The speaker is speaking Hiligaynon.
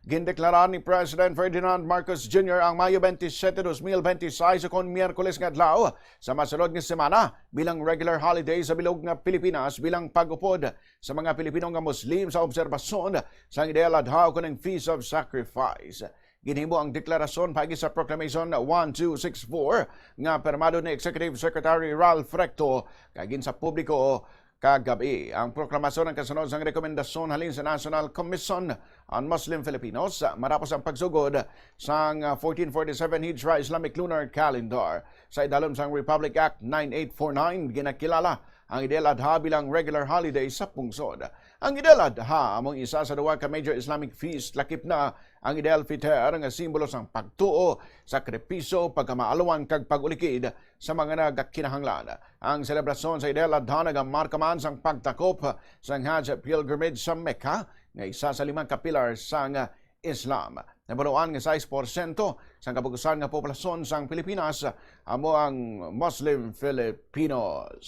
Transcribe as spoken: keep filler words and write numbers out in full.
Gindeklara ni President Ferdinand Marcos Junior ang Mayo twenty-seven, twenty twenty-six, ukon Miyerkules nga adlaw sa masunod nga semana bilang regular holiday sa bilog nga Pilipinas, bilang pag-upod sa mga Pilipino nga Muslim sa obserbasyon sang Eid al-Adha ukon ang Feast of Sacrifice. Ginhimo ang deklarasyon paagi sa Proclamation one two six four nga pirmado ni Executive Secretary Ralph Recto kag gin sa publiko kagabi. Ang proklamasyon ang kasunod sang rekomendasyon halin sa National Commission on Muslim Filipinos matapos ang pagsugod sang fourteen forty-seven Hijra Islamic Lunar Calendar. Sa idalom sang Republic Act nine eight four nine, ginakilala ang Eid al-Adha bilang regular holiday sa pungsod. Ang Eid al-Adha amo ang isa sa duha ka major Islamic feast, lakip na ang Eid al-Fitr nga simbolo sang pagtuo, sakripisyo, pagkamaaluan, kag pag-ulikid sa mga nagakinahanglan. Ang selebrasyon sa Eid al-Adha nagamarka man sang pagtakop sang Hajj pilgrimage sa Mecca, nga isa sa lima ka pilar sang Islam. Nabaluan nga sais porsyento sang kabukusan nga populasyon sang Pilipinas amo ang Muslim Filipinos.